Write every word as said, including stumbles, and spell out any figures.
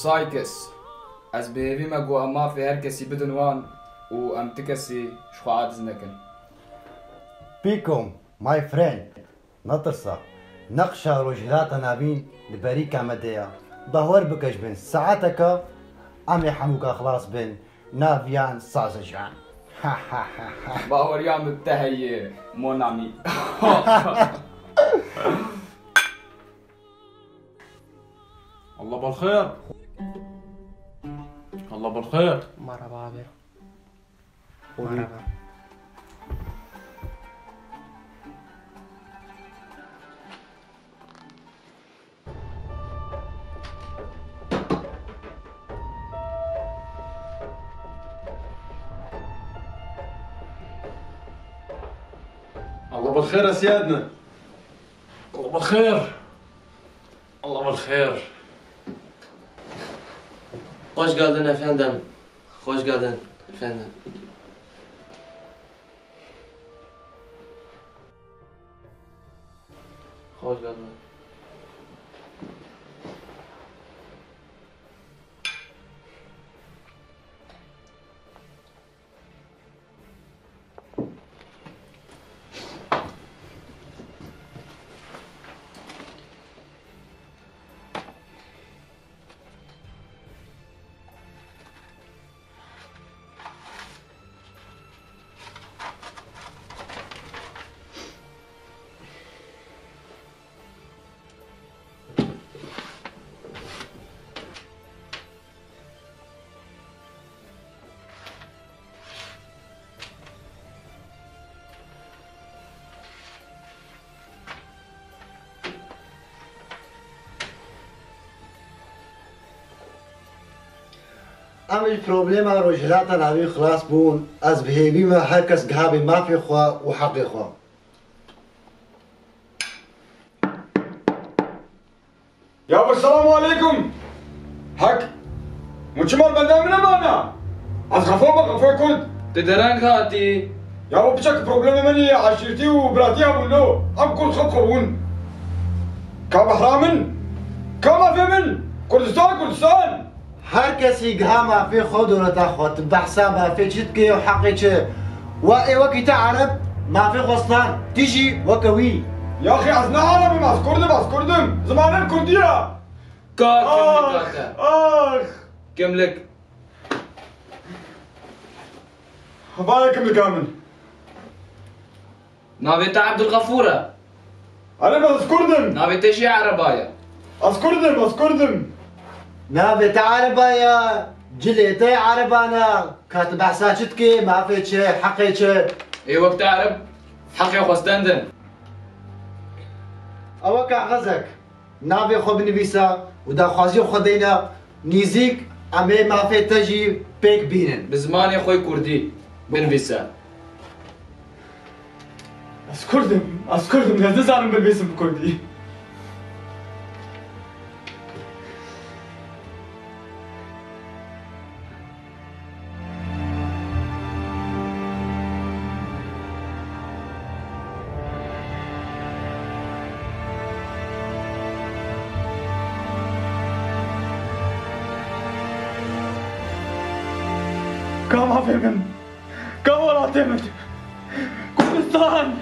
Saykes, ez bi hêvî me ku em mafê her kesî bidin wan û em ti kesî ji xwe aciz nekin. Pîkom, my friend, netirse. Neqşa Rojhilata Navîn li berîka me de ye. Bawer bike ji bin saeteke em ê hemûka xilas bin. Naviyan Sazican. Baweriya min te heye, mon ami. الله بالخير. الله بالخير. Merhaba abi. Merhaba. الله بالخير يا سيادنا. الله بالخير. الله بالخير. Hoş geldin efendim. Hoş geldin efendim. Hoş geldin. Em ji problema Rojhilata Navîn xilas bûn. Ez bi hêvî me her kes gihabê mafê xwe û heqê xwe. Ya, esselamu aleykum. Hek. Hûn çima li benda min nemane? Ez xefa me, xefayê Kurd. Tu dereng hatî. Ya, bu piçek problemê min î eşîrtî û biratî hebûn lo. Em Kurd xwe xwe bûn. Ka behra min? Ka mafê min? Kurdistan, Kurdistan. Her kesî giha mafê xwe û dewleta xwe. Tu behsa mafê çi dikê û heqê çi? Wa ê wekî te Ereb mafê xwe stand, tu jî weke wî. Yaxî ez ne Ereb im, ez Kurd im, ez Kurd im. Zimanê min Kurdî ye. Ka kimlik hate. Ax, ax. Kimlik. Hevaya kimlika min. Navê te Ebdulxefûr e. Erê, ez Kurd im. Navê te jî Ereba ye. Ez Kurd im, ez Kurd im. Navê te Ereba ye, cilê te Ereban e. Ka tu behsa çi dikê, mafê çi, heqê çi? Ê wek te Ereb, heqê xwe stendin. Ew e kaxezek. Navê xwe binivîse û daxwaziyê xwe deyne nîzîk, em ê mafê te jî pêk bînin. Bi zimanê xwe kurdî binivîse. Ez Kurd im, ez Kurd im, ez nizanim binivîsim bi kurdî. Ka mafê min, ka welatê min, Kurdistan!